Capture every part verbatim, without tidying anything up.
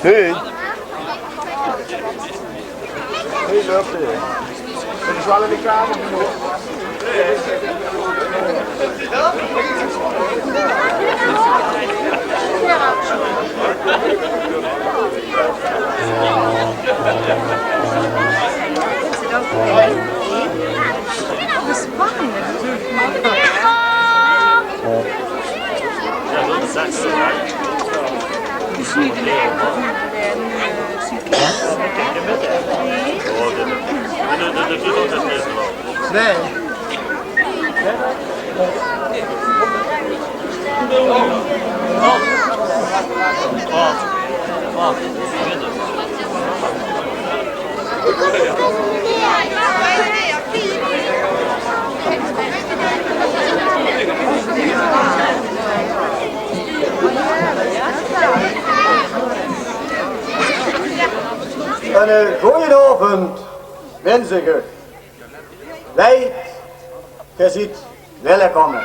Hey. Hey, loopt er. Het is wel in de kamer. Nee. Eine, eh, goojenaovend wins ich uch. Wied geer ziet welkom.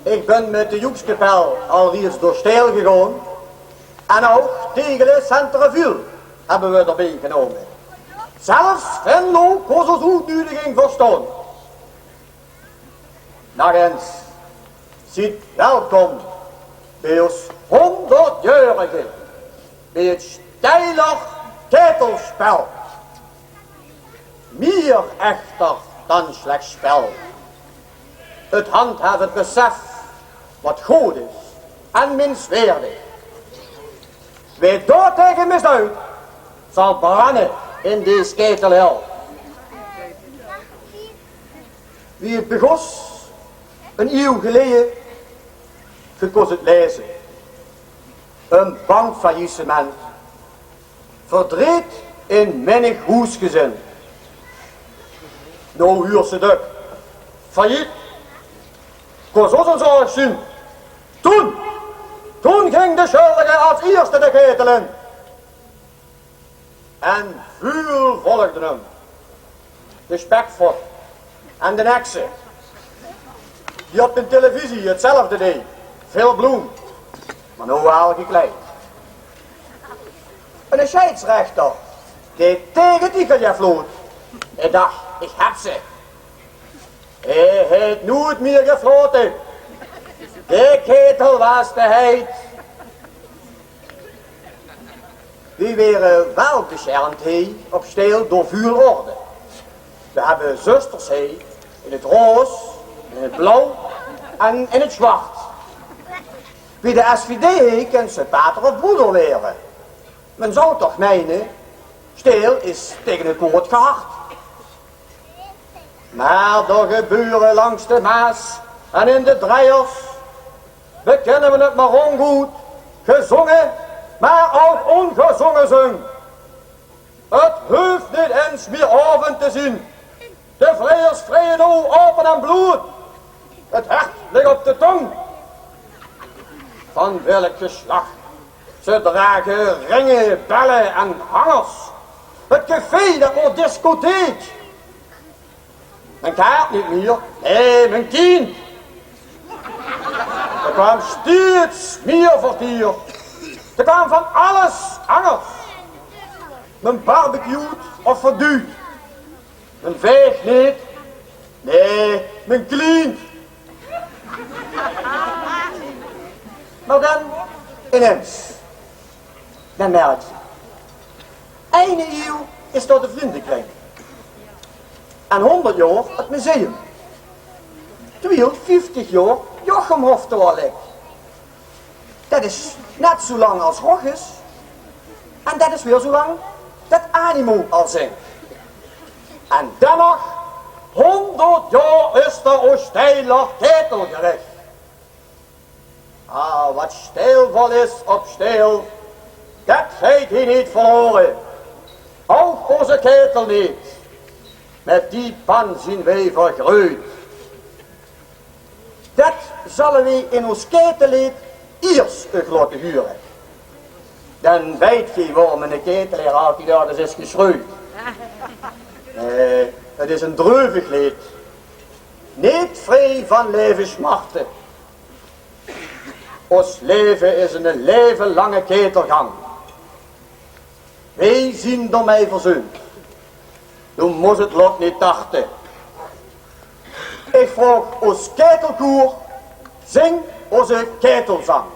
Ich bön mit de Joekskapel al ries door Steyl gegange en ouch Tegele Centreville höbbe v'r d'rbie genómme. Zelfs Venlo kós ós oetnudiging verstaon. Nog ins, ziet welkom bie ós hónderdjaorige, bie 't Steyler Kaetelspel. Mier echter dan slechs spel. 't Handhaaf 't besef wat good is en minswaerdig. Wae dao taenge misduit, zal brande in dees kaetelhel. Wie 't begós, ein iew geleje, geer kóns 't laeze. Ein bankfaillissement. Verdreet in mennig hoesgezin. Noe huurs se 't. Failliet. Kós ós ein zörg zeen. Toen, toen ging de sjuldige es ierste de kaetel in. En väöl volgde häöm. De Spekvot en de Ekse, die op de televisie 'tzelfde deej. Väöl bloem, mer noe waal gekleid. Eine sjeidsrechter, dae taenge Tichelje floot. Hae dach: "Ich höb ze." Hae haet noeit mier geflote. De kaetel waas te heit. Veer waere waal besjermp hie op Steyl door väöl orde. Veer höbbe zusters hie in 't roos, in 't blauw en in 't zwart. Wie de S V D hie kins se pater of broeder waere. Me zou toch meine, Steyl is taenge 't woord gehard. Mer d'r gebeure langs de Maas en in de Dreiers, bekinne v'r 't mer óngood, gezónge, mer ouch óngezónge zung. 't Hoof neet ins mier aovend te zeen. De vriejers vrieje noe aope en bloot. 't Hert lik op de tóng. Van welk geslach? Ze drage ringe, belle en hangers. 't Café, det woort discotheek. Mien kaart neet mier, nae, mien kient. D'r kwaam steeds mier vertier. D'r kwaam van alles angers. Mien barbecue of verduut. Mien veeg neet, nae, mien klient. Mer dan, inens, dan merk se: eine iew is d'r de vrundekring. En hónderd jaor 't museum. Twieëhónderdvieftig jaor Jochemhof te Wallik. Det is net zoe lang es Rochus. En det is weer zoe lang det Animo al zingk. En dan nog: hónderd jaor is d'r Steyler Kaetelgerich. Ah, wat Steyl vol is op Steyl, det geit hie neet verlore. Ouch ózze kaetel neet. Mit die pan zeen veer vergreut. Det zalle veer in ós kaetelleed iers uch laote hure. Dan weit geer waorom eine kaetelaer altied örges is gesjreud. Eh, 't is ein dreuvig leed. Neet vrie van laevesmarte. Os leve is 'ne levenlange ketelgang. Weej zien d'r mei verzeund. Doe mos 't lot neet tarte. Ich vraog os ketelkoer, zing oze ketelzang.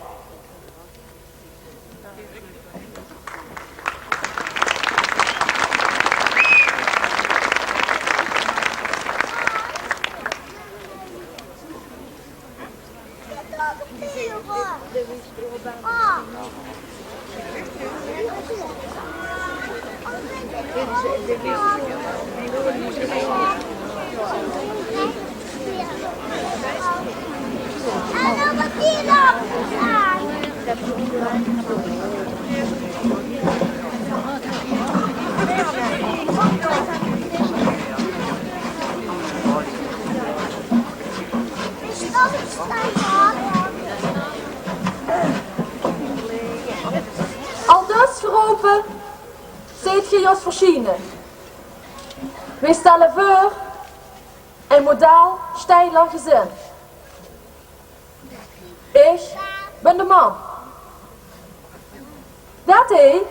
Aldus gerope, zeet geej os versjiene. Weej stelle veur ein modaal Steiler gezin. Ich bön de mam. Det hie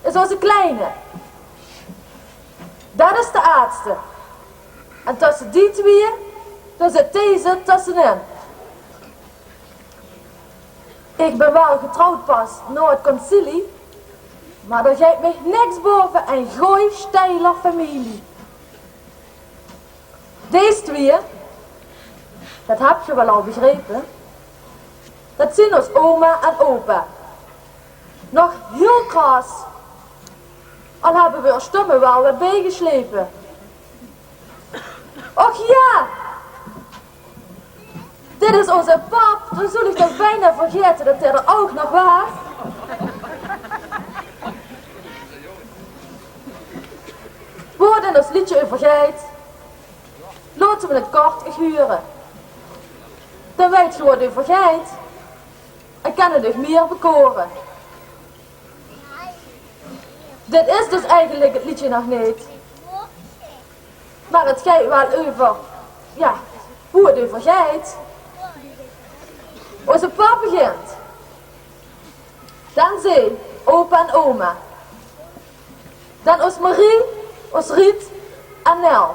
is oze kleine. Det is de aadste. En tösse die twieë, dao zit deze tössenin. Ich bön waal getrouwd pas nao 't concilie, mer d'r geit mich niks bove ein gooj Steiler femilie. Dees twieë, det höb geej waal al begrepe, det zien os oma en opa. Nog hiel kras, al höbbe weej os stömme waal get biegeslepe. Och jao, dit is oze pap, det zoel ich toch bienao vergaete det dae d'r ouch nog waas. Wo 't in os leedje euver geit, laote weej 't kort hure. Dan weit geej wo 't euver geit en kan 't uch mier bekore. Dit is dus eigelik 't leedje nog neet. Mer 't geit waal euver, jao, wo 't euver geit. Oze pap begint. Dan zeej, opa en oma. Dan os Marie, os Riet en Nel.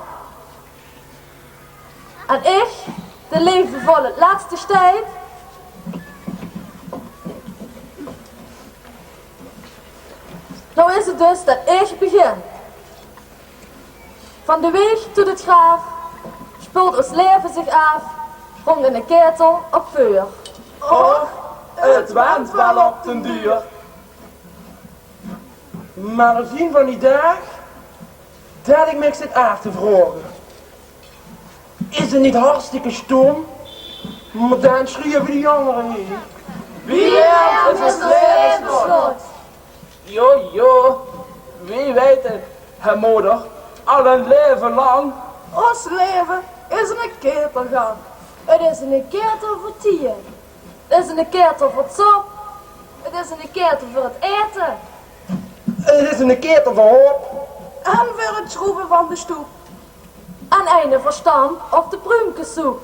En ich, de leefdevolle lètste Steit. Noe is 't dus det ich begin. Van de wieg tot 't graaf speult os laeve zich aaf rónk 'ne ketel op veur. Och, 't went waal op den duur. Mer d'r zien van die daag det ich mich zit aaf te vraoge: is 't neet hartstikke stóm? Mer dan sjrieve die angere neet. Wie is 't laeve slot? Jo, jo, weej weite 't, hè moder, al ein laeve lang. Os laeve is 'ne ketelgang. 't Is 'ne ketel veur tieë. 't Is 'ne ketel veur 't sop. 't Is 'ne ketel veur 't aete. 't Is 'ne ketel veur hop. En veur 't sjroeve van de sjtoep. En eine veur stamp of de pruumkesoep.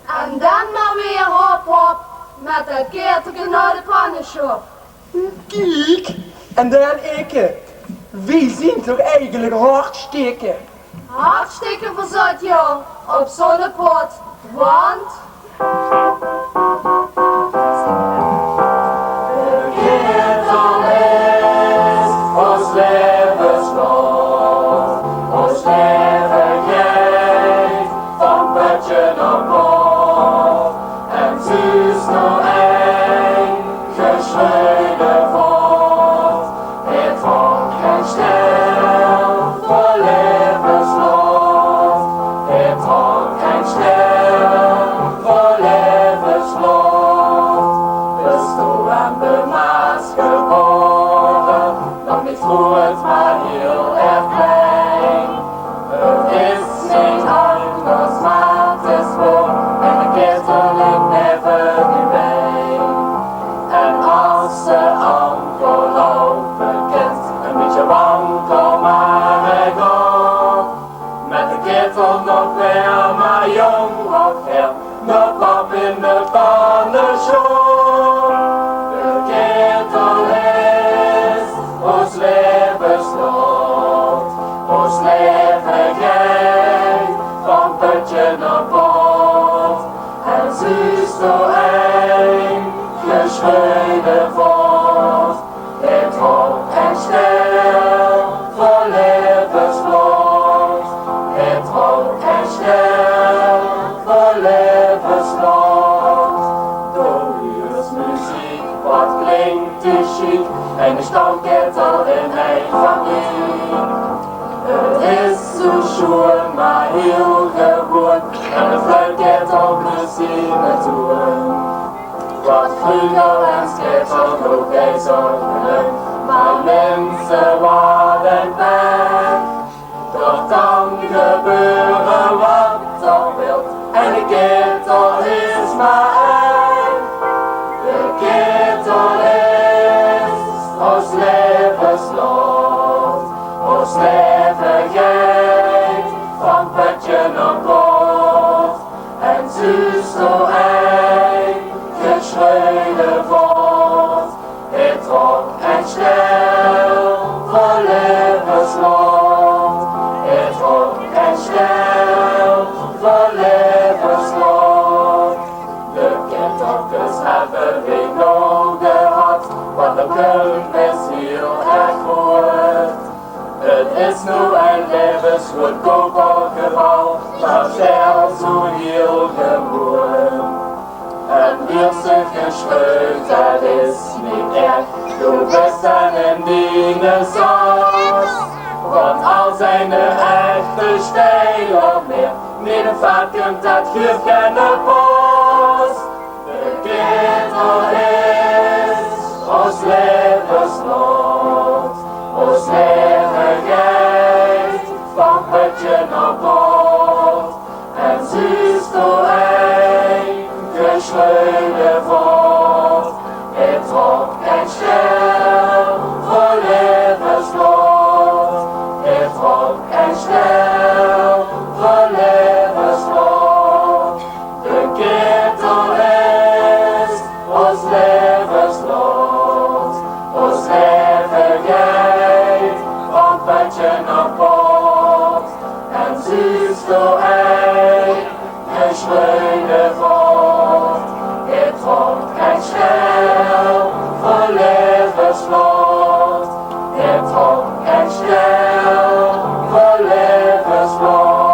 En dan mer weer hop, hop, mit det ketelke nao de pannesjop. Kiek, en dan ikke. Weej zien toch eigelik hartstikke. Hartstikke verzot, jao, op zo'ne pot, want de ketel is os laeve slot, os laeve geit van pötje nao pot. En zuus noe ein gesjreujde vot, hae trok gein sjtel veur laeve slot, hae trok gein sjtel veur laeve slot. Bis doe aan de Maas gebaore, dan is 't mer hiel erg klein. 't Is neet angers, mer 't is waor, en de ketel ligk neve die wei. En as se amper loupe kins, en bietje wankel mer gaon, mit de ketel nog weer mer jóng of heer, nao pap in de pannesjop. Ein geschreune Woord, het hok en stel veur levenslood, het hok en stel veur levenslood. Door huurs muziek, wat klinkt die sjiek, en de stamketel in ein fabriek. Het is zoe sjoen, maar hiel gewoon, en het fluit al plezier naartoe. Wat vreuger en skeet al nog bij zorgen, maar minse waren weg. Door kan gebeuren wat er wilt, en de ketel is maar ein. De ketel is ons levenslood, ons leven geit van pötje nao pot. En zuus doe ein geschreune woord, het hok en stel veur levenslood, het hok en stel veur levenslood. De kinderkes hebben we nodig gehad, want de kulp is hiel erg groot. Het is noe ein levensgoodkoper geval, maar zelfs zoe hiel gewoon. En wie zich geschreut, dat is niet erg. Doe best aan en diene saus. Want al zijn de echte stijl al meer, midden vaak komt dat geef geen post. De ketel is ons levenslood, ons leven geit van pötje nao pot. En zuus doe ein geschreune woord, het hok en stel veur levenslood, het hok en stel veur levenslood. De ketel is ons levenslood, ons leven geit van pötje nao pot. En zuus doe ein geschreune woord, het hok en stel veur levenslood, het hok en stel veur levenslood.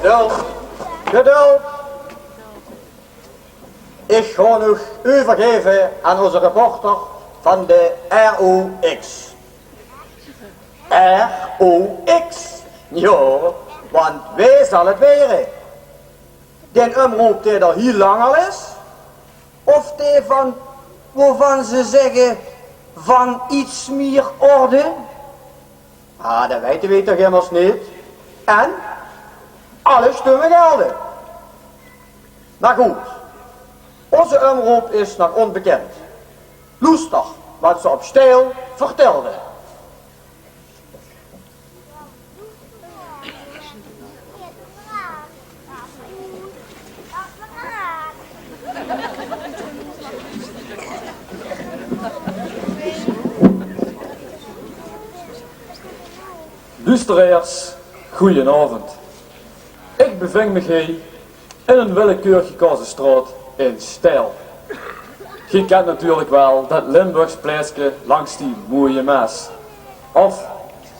Geduld. Geduld. Ich gaon uch euvergaeve aan ózze reporter van de R O X. R O X? Jao, want wae zal 't waere? Den umroop dae d'r hiel lang al is? Of dae van, wovan ze zègke, van iets mier orde? Ah, det weite we toch immers neet? En? Alle stumme gelde. Mer good, ózze umroop is nog ónbekènd. Loester waat ze op Steil vertèlde. Loesteraars, goojenaovend. Ich beving mich hie in ein willekeurig gekaoze straot in Steil. Geer kènt natuurlik waal det Limburgs plaetske langs die mooie Maas. Of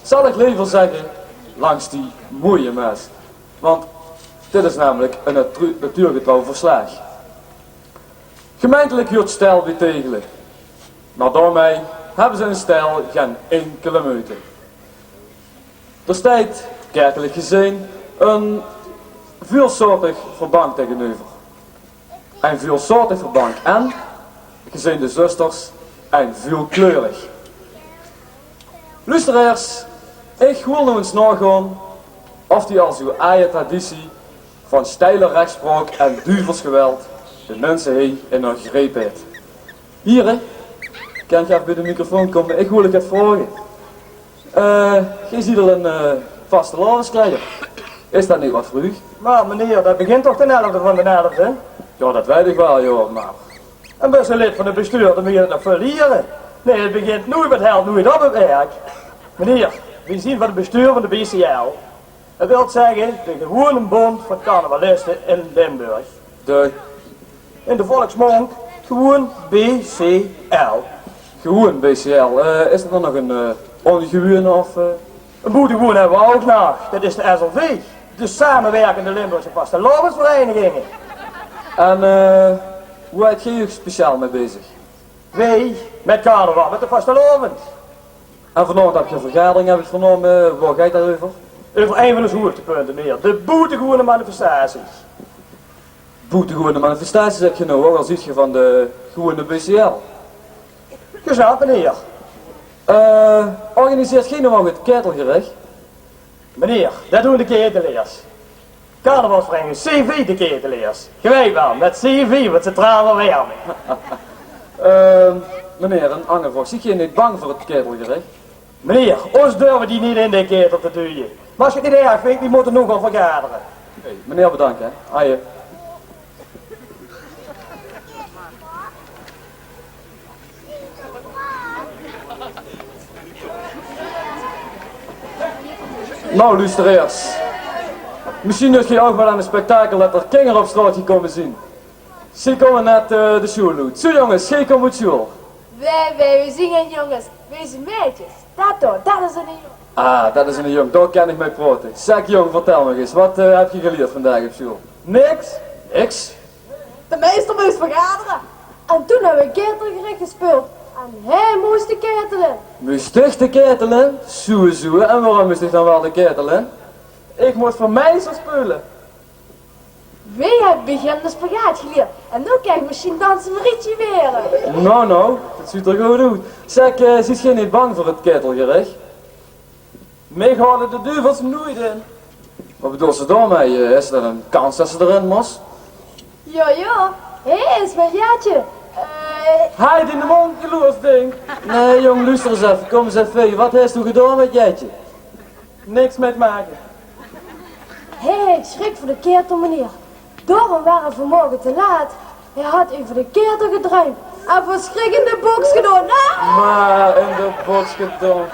zal ich lever zègke, langs die mooie Maas. Want dit is namelik ein natu-, natuurgetrouw verslaag. Gemeintelik huurt Steil bie Tegele, mer daomei höbbe ze in Steil gein inkele meujte. D'r steit, kèrkelik gezeen, ein veulsoortig verbank taengeneuver. Ein veulsoortig verbank en, gezeen de zusters, ein veulkleurig. Loesteraars, ich wil noe ins naogaon of die al zoe aaj traditie van steile rechtspraok en duvelsgeweld de minse hie in häör greep haet. Hiere, kènt geer effe bie de microfoon kómme? Ich wil uch get vraoge. Eh, geer zeet al ein, eh, vastelaoveskleier. Is det neet get vreug? Mer meneer, det begint toch d'n elfde van d'n elfde? Jao, det weit ich waal, jao, mer... En bès lid van 't bestuur, dan begint 't nog väöl ieëder. Nae, 't begint noeit mit hèlt noeit op 't werk. Meneer, veer zeen van 't bestuur van de B C L. Det wilt zègke, de Gewone Bóndj van Carnavaliste in Limburg. De... In de volksmóndj gewoen B C L. Gewoen B C L. Eh, is det dan nog ein, eh, óngewoen of, eh? Ein boetegewoen höbbe v'r ouch nog. Det is de S L V. De Samewirkende Limburgse Vastelaovesvereiniginge. En, eh, wo zeet geer speciaal mit bezig? Veer, mit carnaval, mit de vastelaovend. En vanaovend höb geer ein vergadering, höb ich vernaome. Wo geit det euver? Euver ein van ós hoogtepunte, meneer. De boetegewoene manifestatie. Boetegewoene manifestatie, zaet geer noe, ouch al zeet geer van de gewoene B C L. Gesnapt, meneer. Eh, organiseert geer noe ouch 't kaetelgerich? Meneer, det doon de kaeteleers. Carnavalsvereiniginge C V de kaeteleers. Geer weit waal, mit C V, mit centraal verwerming. Eh, meneer, ein anger vraog. Zeet geer neet bang veur 't kaetelgerich? Meneer, ós durve die neet in de kaetel te duje. Mer es geer 't neet erg vingt, veer mótte noe gaon vergadere. Oké, meneer, bedank, hè. Aje. Noe, luustereers. Mesjien höb geer ouch waal ein spektakel det d'r kinger op straot gekómme zeen. Ze kómme net, eh, de sjoel oet. Zoe, jónges, geer kómp oet sjoel. Wee, wee, veer zeen gein jónges, veer zeen maedjes. Det dao, det is eine jóng. Ah, det is eine jóng, dao kin ich mei praote. Zèk jóng, vertèl mich ins, waat, eh, höb geer gelierd vandaag op sjoel? Niks? Niks? De meister mós vergadere. En toen höbbe veer kaetelgerich gespeuld. En hae mós de kaetele. Mós ich de kaetele? Zoe, zoe. En waorom mós ich dan waal de kaetele? Ich mós veur meister speule. Veer höbbe beginne spagaat gelierd en noe kin ich mesjien danse mit Richie waere. Noe, noe, det zuut d'r good oet. Zèk, eh, zeet geer neet bang veur 't kaetelgerich? Mich haole de duvels noeit in. Waat bedoels se daomei? Eh, is det ein kans det se d'rin mós? Jao, jao, hae is mien Jetje. Eh, haaj diene móndj, jaloers dink. Nae, jóng, loester ins effe, kóm ins effe. Waat höbs doe gedaon mit Jetje? Niks mei te make. Hae haet sjrik veur de kaetel, meneer. Daorum waas 'r vanmorge te laat. Hae haet euver de kaetel gedruimp en van sjrik in de boks gedaon. Ah! Mer in de boks gedaon.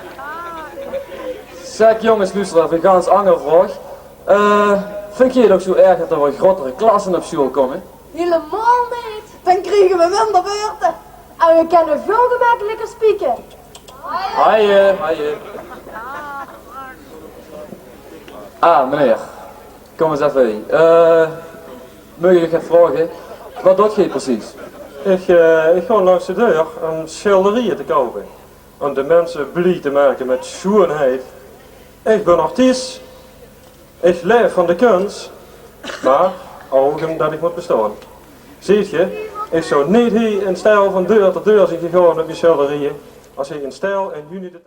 Zèk jónges, loester effe, ein gans anger vraog. Eh, vingt geer 't ouch zoe erg det d'r waal grotere klasse op sjoel kómme? Hielemaol neet. Dan kriege veer minder beurte. En veer kinne väöl gemekkelikker spieke. Haje, haje. Ah, meneer. Kóm ins effe hie. Eh, maag ich uch get vraoge? Waat doot geer precies? Ich, eh, ich gaon langs de deur óm sjilderieje te koupe. Óm de minse blie te make mit sjoenheid. Ich bön artiest. Ich laef van de kuns. Mer ouch ómdet ich mót bestaon. Zeet geer, ich zou neet hie in stijl van deur tot deur zeen gegaon mit mien sjilderieje, es ich in stijl in juni de